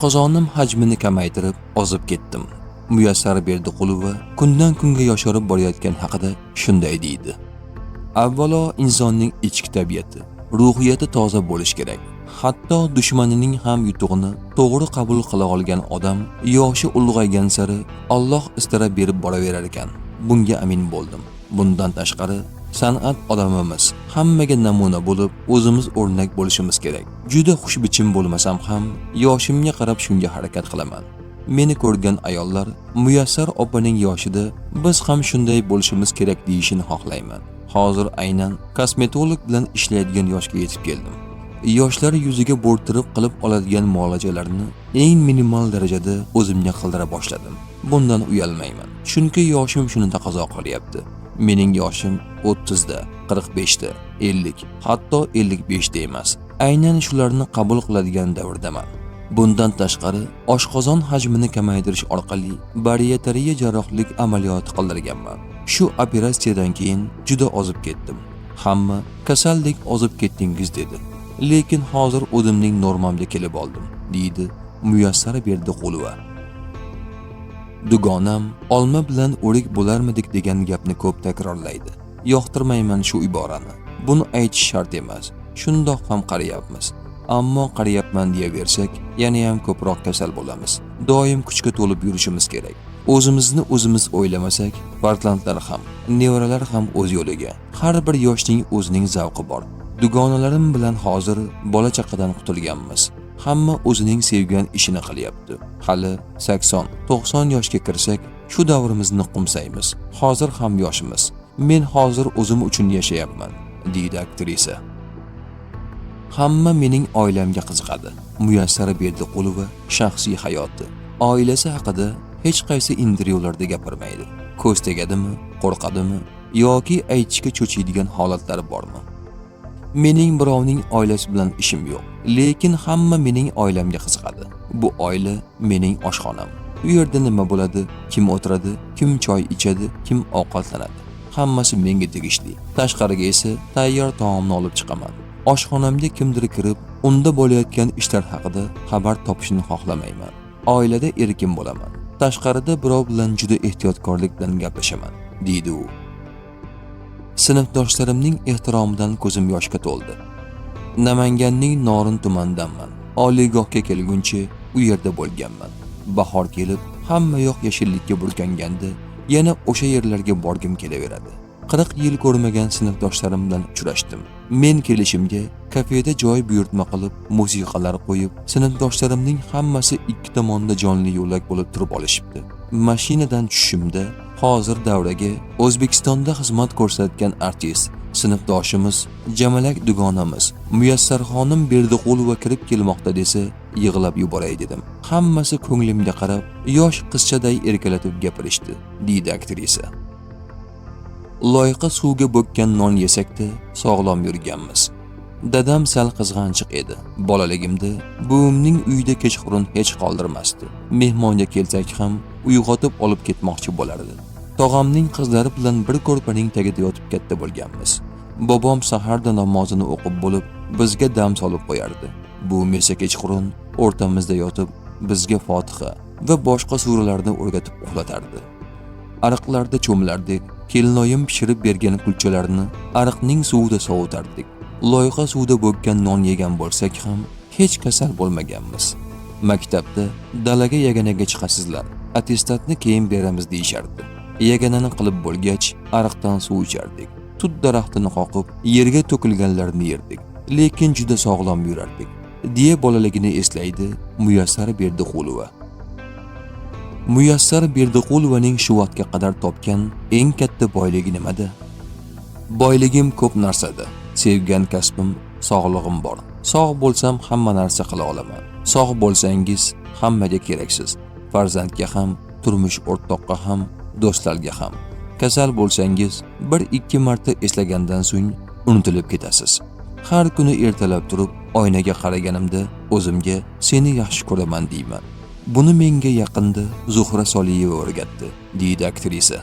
Oshqozonim hajmini kamaytirib, ozib ketdim. Muyassar Berdiqulova kundan kunga yosharib borayotgani haqida shunday deydi. Avvalo insonning ichki tabiati, ruhiyati toza bo'lishi kerak. Hatto dushmanining ham yutug'ini to'g'ri qabul qila olgan odam yoshi ulg'aygan sari Alloh istara berib boraverar ekan. Bunga amin bo'ldim. Bundan tashqari san'at odamimiz, hammaga namuna bo'lib, o'zimiz o'rnak bo'lishimiz kerak. Juda xushbichim bo'lmasam ham, yoshimga qarab shunga harakat qilaman. Meni ko'rgan ayollar Muyassar opaning yoshida biz ham shunday bo'lishimiz kerak deyishini xohlayman. Hozir aynan kosmetolog bilan ishlaydigan yoshga yetib keldim. Yoshlar yuziga bo'rttirib qilib oladigan muolajalarni eng minimal darajada o'zimga qildira boshladim. Bundan uyalmayman, chunki yoshim shuni taqozo qilyapti. Mening yoshim 30 da, 45 da, 50, hatto 55 da emas. Aynan shularni qabul qiladigan davrdaman. Bundan tashqari, oshqozon hajmini kamaytirish orqali bariatriya jarrohlik amaliyoti qildirganman. Shu operatsiyadan keyin juda ozib ketdim. Hamma kasaldek ozib ketdingiz dedi. Lekin hozir o'zimning normamga kelib oldim, deydi Muyassar Berdiqulova. Dugonam olma bilan o'rik bo'larmidik degan gapni ko'p takrorlaydi. Yoqtirmayman shu iborani. Buni aytish shart emas. Shundoq ham qariyapmiz. Ammo qariyapman deyaversak, yana ham ko'proq kasal bo'lamiz. Doim kuchga to'lib yurishimiz kerak. O'zimizni o'zimiz o'ylamasak, farzandlar ham, nevaralar ham o'z yo'liga. Har bir yoshning o'zining zavqi bor. Dugonalarim bilan hozir bola chaqadan qutulganmiz. Hamma o'zining sevgan ishini qilyapti. Hali 80, 90 yoshga kirsak, shu davrimizni qo'msaymiz. Hozir ham yoshimiz. Men hozir o'zim uchun yashayapman, deydi aktrisa. Hamma mening oilamga qiziqadi. Muyassara Berdiqulova shaxsiy hayoti, oilasi haqida hech qaysi intervyularda gapirmaydi. Ko'z tegadimi, qo'rqadimi yoki aytishga cho'chiydigan holatlari bormi? Mening birovning oilasi bilan ishim yo'q, lekin hamma mening oilamga qiziqadi. Bu oila mening oshxonam. U yerda nima bo'ladi, kim o'tiradi, kim choy ichadi, kim ovqatlanadi. Hammasi menga tegishli. Tashqariga esa tayyor taomni olib chiqaman. Oshxonamga kimdir kirib, unda bo'layotgan ishlar haqida xabar topishini xohlamayman. Oilada erkin bo'laman. Tashqarida birov bilan juda ehtiyotkorlik bilan gaplashaman, deydi u. Sinfdoshlarimning ehtiromidan ko'zim yoshga to'ldi. Namanganning Norin tumanidanman. Oliygohga kelguncha u yerda bo'lganman. Bahor kelib, hamma yoq yashillikka burkanganda yana o'sha yerlarga borgim kelaveradi. 40 yil ko'rmagan sinfdoshlarim bilan uchrashdim. Men kelishimga kafeda joy buyurtma qilib, musiqalar qo'yib, sinfdoshlarimning hammasi ikki tomonda jonli yo'lak bo'lib turib olishibdi. Mashinadan tushishimda hozir davraga O'zbekistonda xizmat ko'rsatgan artist, sinfdoshimiz, jamalak dugonamiz Muyassarxonim Berdiqulova kirib kelmoqda desa, yig'lab yuboray dedim. Hammasi ko'nglimga qarab, yosh qizchaday erkalatib gapirishdi, deydi aktrisa. Loyqa suvga bo'kkan non yesakda sog'lom yurganmiz. Dadam sal qizg'anchiq edi. Bolaligimda buvimning uyida kechqurun hech qoldirmasdi. Mehmonga kelsak ham uyg'otib olib ketmoqchi bo'lardi. Tog'amning qizlari bilan bir ko'rpaning tagida yotib katta bo'lganmiz. Bobom saharda namozini o'qib bo'lib, bizga dam solib qo'yardi. Buvim esa kechqurun o'rtamizda yotib, bizga Fotiha va boshqa suralarni o'rgatib uxlatardi. Ariqlarda cho'milardik, kelinoyim pishirib bergan kulchalarni ariqning suvida sovutardik. Loyqa suvda bo'kkan non yegan bo'lsak ham hech kasal bo'lmaganmiz. Maktabda dalaga yaganaga chiqasizlar, attestatni keyin beramiz deyishardi. Yaganani qilib bo'lgach, ariqdan suv ichardik. Tut daraxtini qoqib, yerga to'kilganlarini yerdik. Lekin juda sog'lom yurardik, deya bolaligini eslaydi Muyassar Berdiqulova. Muyassar Berdiqulovaning shu vaqtga qadar topgan eng katta boyligi nimada? Boyligim ko'p narsada. Sevgan kasbim, sog'lig'im bor. Sog' bo'lsam hamma narsa qila olaman. Sog' bo'lsangiz hammaga keraksiz. Farzandga ham, turmush o'rtoqqa ham, do'stlarga ham. Kasal bo'lsangiz, bir-ikki marta eslagandan so'ng unutilib ketasiz. Har kuni ertalab turib oynaga qaraganimda o'zimga seni yaxshi ko'raman deyman. Buni menga yaqinda Zuhra Soliyeva o'rgatdi, deydi aktrisa.